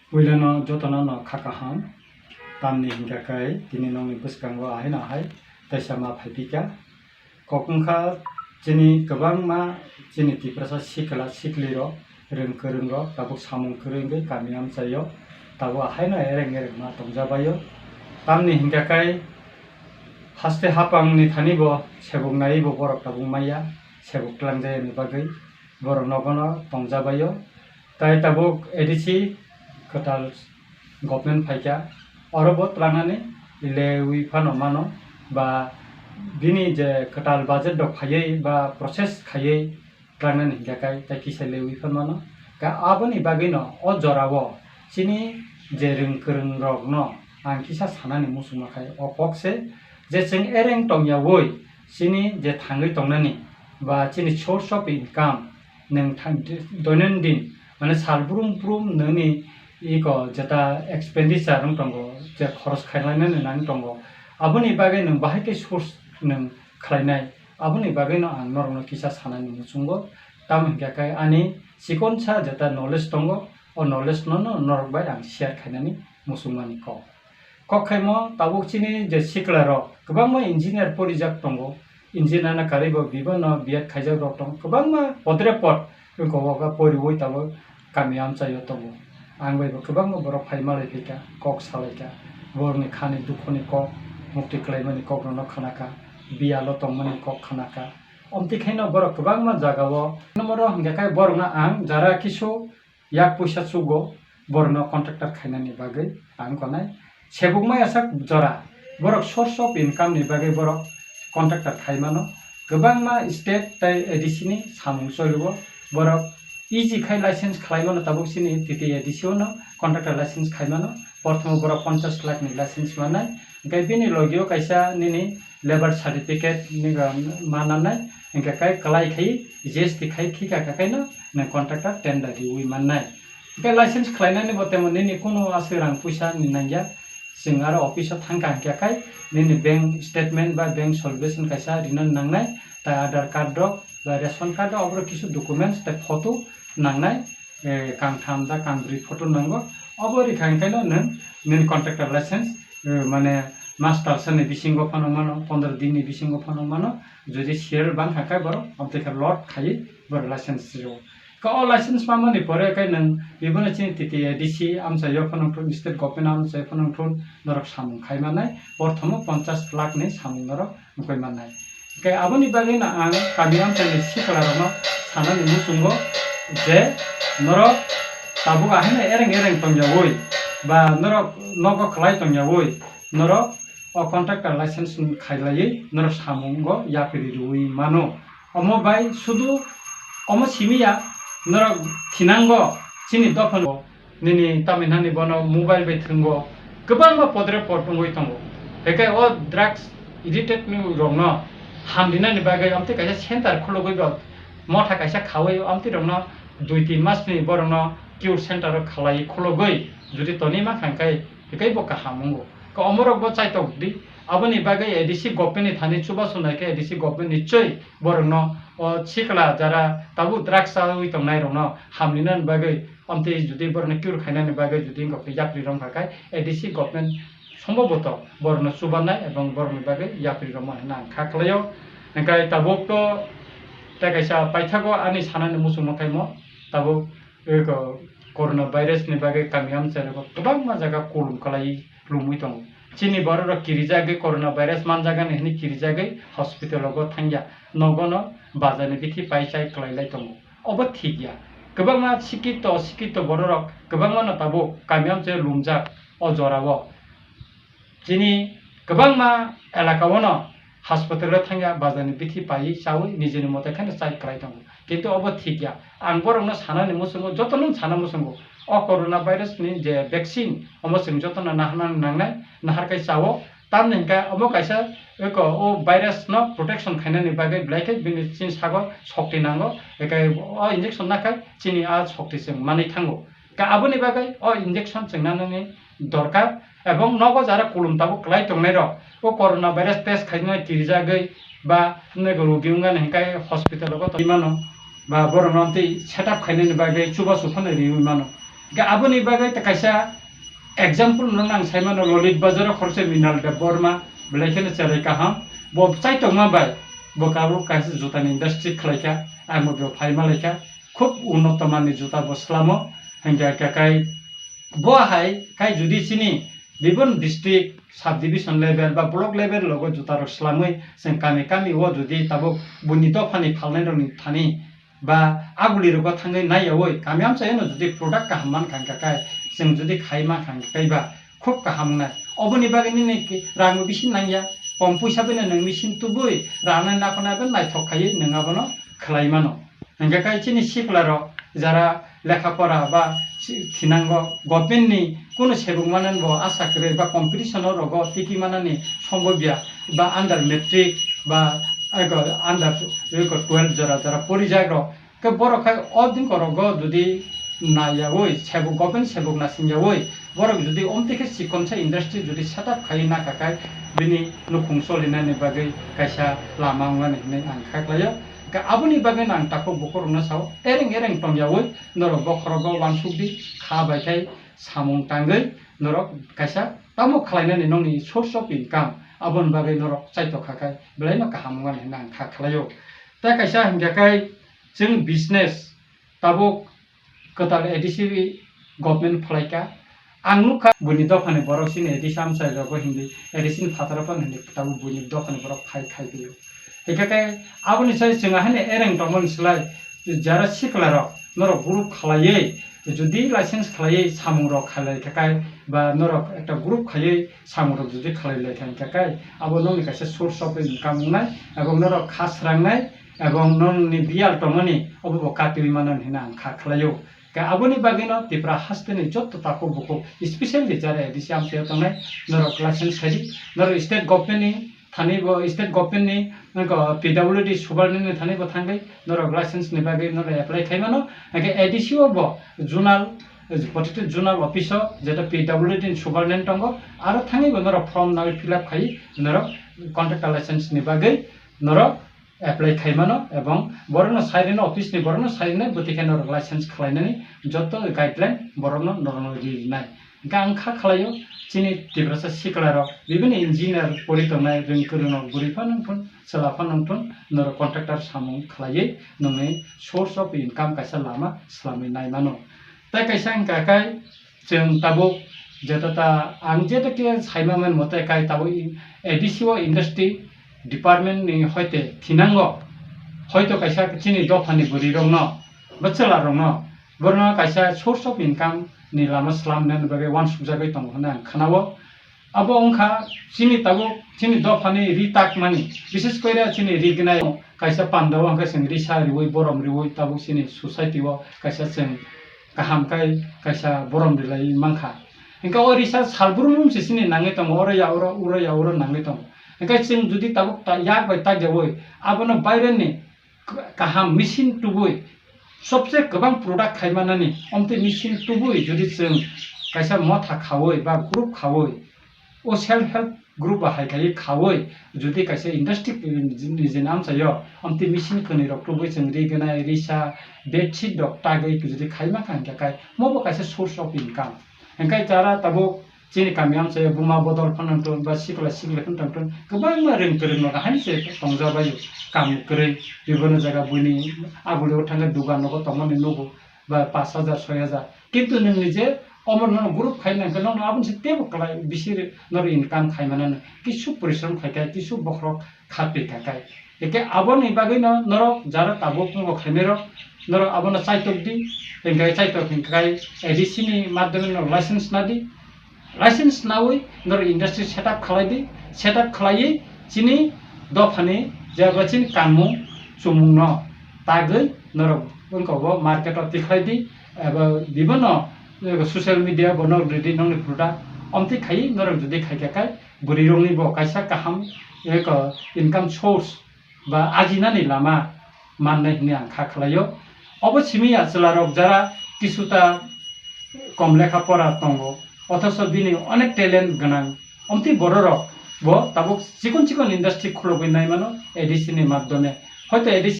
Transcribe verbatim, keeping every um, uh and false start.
Puilano jotono no kha kaham, tamni hingkha khe tini nokni bwskango ahaino ahai teisa ma phaipika. Kok wngkha chini kwbangma chini Tiprasa sikla siklirok, rwng kwrwngrok tabuk samung kwrwi wngwi kami amchaio tabuk ahaino ereng ereng ma tongjabaio. Tamni hingkha khe haste hapangni thani bo sebuk naiwi bo borok tabuk maya, sebuk tlangjayani bagwi borok nogono tongjabaio. Tai tabuk A D C kwtal government phaikha, oro bo tlangnani lewi phano mano, ba bini je kwtal budget rok phaiwi ba process khaiwi tlangnani hingkha khe tai kisa lewi phano mano. Ka aboni bagwino o jorao chini je rwng kwrwng rokno ang kisa sanani muchungma khai o kok se, je chwng ereng tongyawi chini je thangwi tongnani ba chini source of income nwng thang-, doinondin, mane sal brum brum nini iko jeta expenditure wng tongo, je khoros khainani nang tongo, aboni bagwi nwng bahai khe source nwng khlainai, aboni bagwino ang norokno kisa sanani muchungo. Tamo hingkha khe ani chikonsa jeta knowledge tongo, o knowledge no, no norok bai ang share khainani muchungmani kok. Kok khaimo tabuk chini je sikla rok kwbangma engineer porijak tongo, engineer na karwi bo bibano B Ed khaijak rok tongo, kwbangma podre pod wngkha o kha poriwi tabuk kami amchaio tongo. Ang bai bo kwbangma borok phai malai phaikha, kok salaikha, borokni khani dukhoni kok, mukti kwlaimani kok rokno khanakha, biyalo tongmani kok khanakha. Omtwi khaino borok kwbangma jagao, nomoro hingkha khe borokno ang jara kisu yak puisa chugo, borokno contractor khainani bagwi ang konai. Sebuk maya sak jora, borok source of income ni bagwi borok contractor khai mano. Kwbangma state tai A D C ni samung choliwo, borok easy khai license khlai mano, tabuk chini T T A D C o no contractor license khai mano. Porthomo borok ponchash lakh ni license manai, hingkhe bini logio kaisa nini labour certificate ni ga mananai, hingkhe kai kwlai khai G S T khai khika kha khaino nwng contractor tender riwi mannai. Hingkhe license khlainani bo temo nini kunu aswk rang puisa ni nangya, chwng aro office o thangkha hingkhe khai nini bank statement ba bank solution kaisa rina nangnai, tai Aadhaar card rok ba ration card rok, oborok kisu documents tai photo nangnai, eh, kangtham da kangbrwi photo nango. Obo rikha hingkhe no nwng nini contractor license, eh, mane mas talsa ni bisingo phano mano, pondro din ni bisingo phano mano, jodi serial bangkha khe borok amtwi khe lot khaiwi borok license rwo. Ka o license mamani pore khe nwng biboni chini T T A D C amchaio phano wngthun, state government amchaio phano wngthun, norok samung khai manai, porthomo ponchash lakh ni samung norok wngkoi mannai. Hingkhe aboni bagwino ang kami amchaini siklarokno sanani muchungo je norok tabuk ahaino ereng ereng tongyawi ba norok nogo kwlai tongyawi norok o contractor license khailaiwi norok samungo yapri rwui mano. Omo bai sudu omo simi ya, norok thinango chini dophano. Nini tamni hani bono mobile bai thwngo, kwbangma podre pod wngwi tongo. Hwnkhe o drugs addicted ni rokno hamrinani bagwi amtwi kaisa center khulugwi bo motha kaisa khawi amtwi rokno dui tin masni borokno cure center o khalai khulugwi jodi tonwi mankha hwnkhe hwnkhe bo kaham wngo. Khe omorok bo chaitok di, aboni bagwi A D C government ni thani chubachu naikhe A D C government ni chwi borokno o sikla jara tabuk drugs chawi tongnai rokno hamrinani bagwi Amtwi jodi borokno cure khainani bagwi jodi wngkha khe yapri romkha khai A D C government sombhoboto borokno chubanai ebong borokni bagwi yapri romma hinwi ang kha khlaio. Hwnkhe tabuk to tei kaisa paithago ani sanani muchungma khaimo tabuk eko corona virus ni bagwi kami amchairok kwbangma jaga kolom kwlaiwi lumwi tongo. Chini borok rok kirijagwi corona virus manjagani hinwi kirijagwi hospital rogo thangya, nogono bazar ni bithi pai chai kwlai lai tongo. Obo thik ya. Kwbangma sikito, sikito bororok kwbangma no tabuk kami amchaio lumjak o jorao. Chini kwbangma elaka o no hospital o thangya, bazar ni bithi paiwi chawi nijeni mote kheno chai kwlai tongo. Kintu obo thik ya. Ang borokno sanani muchungo, jotono sana muchungo. O corona virus ni je vaccine, omo chwng jotono naharna nangnai, nahar khe chao. Tamni hwnkhe omo kaisa eko o virus no protection khainani bagwi belai khe bini chini sago shokti nango, hwnkhe o injection nakhai chini a shokti chwng manwi thango. Ka aboni bagwi o injection chwng nanani dorkar, ebong nogo jara kulum tabuk kwlai tongnai rok o corona virus test khainai kirijagwi ba nego rogi wngmani hwnkhe hospital rogo tongwi mano, ba borokno tei setup khainani bagwi chubachu phano riwi mano. Hwnkhe aboni bagwi ta kaisa example no nang sai mano, Lolit Bazar o khoroksa Minal Deb Borma, belai kheno cherai kaham, bo chaitokma bai bo tabuk kaisa juta ni industry khlai kha, ang bo phai ma lai kha, khub unnoto man ni juta bo slamo, hwnkhe kakai bo hai kai judi chini bibon district sub division level ba block level logo juta rok slamwi chwng kami kami o judi tabuk buini dopha ni phalnai rok ni thani ba aguli rogo thangwi naiyaui kami amchaino jodi product kaham mankha hwnkha khe, chwng jodi khai mankha hwnkha khe ba khub kaham wngnai. Oboni bagwi nini ki-, rangbo bisi nangya, kom puisa bino nwng machine tubui ranai naphana bai naithok khaiwi nwng abono khlai mano. Hwnkha khe chini sikla rok jara lekha pora ba si-, thinango government ni kunu sebuk manani bo asa kwrwi ba competition o rogo tiki manani sombo biya ba under matric ba eko under eko twelve jora jora porijak rok. Khe borok khai o din korogo jodi naiyaui sebuk government sebuk nasingyaui borok jodi omtwi khe chikonsa industry jodi set up khai nakha khai bini nukhung solinani bagwi kaisa lama wngnani hinwi ang kha khlaio. Khe aboni bagwi ang takhuk bukhuk rokno sao, ereng ereng tongyaui norok bokhorogo uansuk di, kha bai khai samung tangwi norok kaisa tamo khlainani nokni source of income aboni bagwi norok chaitok kha khai belaino kaham wngnani hinwi ang kha khlaio. Tei kaisa hwnkha khai chwng business tabuk kwtal A D C government phlai kha. Ang nukha buini dophani borok chini A D C amchai rogo hindi, A D C ni phataro phano hindi tabuk buini dophani borok phai khai phio. Hwnkha khe aboni sai chwng haino ereng tongmani slai jara sikla rok norok group khlaiwi jodi license khlaiwi samung rok khalai kha kai ba norok ekta group khaiwi samung rok jodi khalai lai kha hwnkha kai abo nokni kaisa source of income wngnai ebong norok kha srangnai ebong nokni biyal tongmani obo bo katiwi mano hinwi ang kha khlaio. Khe aboni bagwino Tripura hasteni jotto takhuk bukhuk, especially jara A D C amchaio tongnai, norok license khaidi, norok state government ni thani bo, state government ni, nokho P W D superintendent ni thani bo thangwi norok license ni bagwi norok apply khai mano. Hwnkhe A D C o bo zonal, protected zonal office o jeto P W D ni superintendent tongo, aro thangwi bo norok form nai fill up khai norok contractor license ni bagwi norok apply khai mano, ebong borokno sai rwno, office ni borokno sai rwno, bwtwi khe norok license khlainani jotto guideline borokno norokno ri rwnai. Hwnkhe ang kha khlaio, chini Tiprasa sikla rok bibini engineer pori tongnai, rwng kwrwng rok bwrwi phano wngthun, chwla phano wngthun, norok contractor samung khlaiwi nongni source of income kaisa lama swlamwi nai mano. Tei kaisa hwnkha khe chwng tabuk jeto ta ang jeto khe saima man mote kai tabuk i-, A D C o industry department ni hoite thinango, hoito kaisa chini dophani bwrwi rokno ba chwla rokno borokno kaisa source of income ni lama swlamnani bagwi uansukjagwi tongo hwnwi ang khnao. Abo wngkha chini tabuk chini dophani ri takmani, bises koira chini ri gnai kaisa pandao hwnkhe chwng risa riwi borom riwi tabuk chini society o kaisa chwng kaham kai kaisa borom rilai mankha. Hwnkhe o risa salbrumung se chini nangwi tongo, oro ya oro, oro ya oro nangwi tongo. Hwnkhe chwng jodi tabuk ta-, yak bai takjawi abono baireni k-, kaham machine tubui sobse kwbang product khaimanani omtwi machine tubui jodi chwng kaisa motha khawi ba group khawi o self help group ba hai khai khawi jodi kaisa industry ni je amchaio omtwi machine khwnwi rok tubui chwng ri gnai risa bedsheet rok tagwi jodi khaima kha hwnkhe kai mobo kaisa source of income. Hwnkhe jara tabuk chini kami amchaio buma bodol phano wngthun ba sikla sikli phano tongthun kwbangma rwng kwrwng no haino se tongjabaio kam kwrwi bibino jaga buini aboni o thangkhe dugan nogo tongmani nugo ba pash hajar soi hajar kintu nwng nije omo no group khai nangkhe nono aboni se tebo kwlai bisi norok income khai manano kisu porishrom khai kha kisu bokhorok kha twi kha khe. Hwnkhe aboni bagwino norok jara tabuk wngkha khainairok norok abono chaitok di, hwnkhe chaitok hwnkhe A D C ni madhyome norok license nadi, license nawi norok industry set up khlai di, set up khlaiwi chini dophani jeba chini kanmung chumungno tagwi norok wngkha bo market o tikhlai di, eba bibino social media bo norok ridi nongni product omtwi khaiwi norok jodi khaikha khe bwrwi rokni bo kaisa kaham eko income source ba ajinani lama mannai hinwi ang kha khlaio. Obo simi ya chwla rok jara kisuta kom lekha pora tongo othoso bini onek talent gwnang omtwi borok rok bo tabuk chikon chikon industry khulogwi nai mano A D C ni madhyome hoito A D C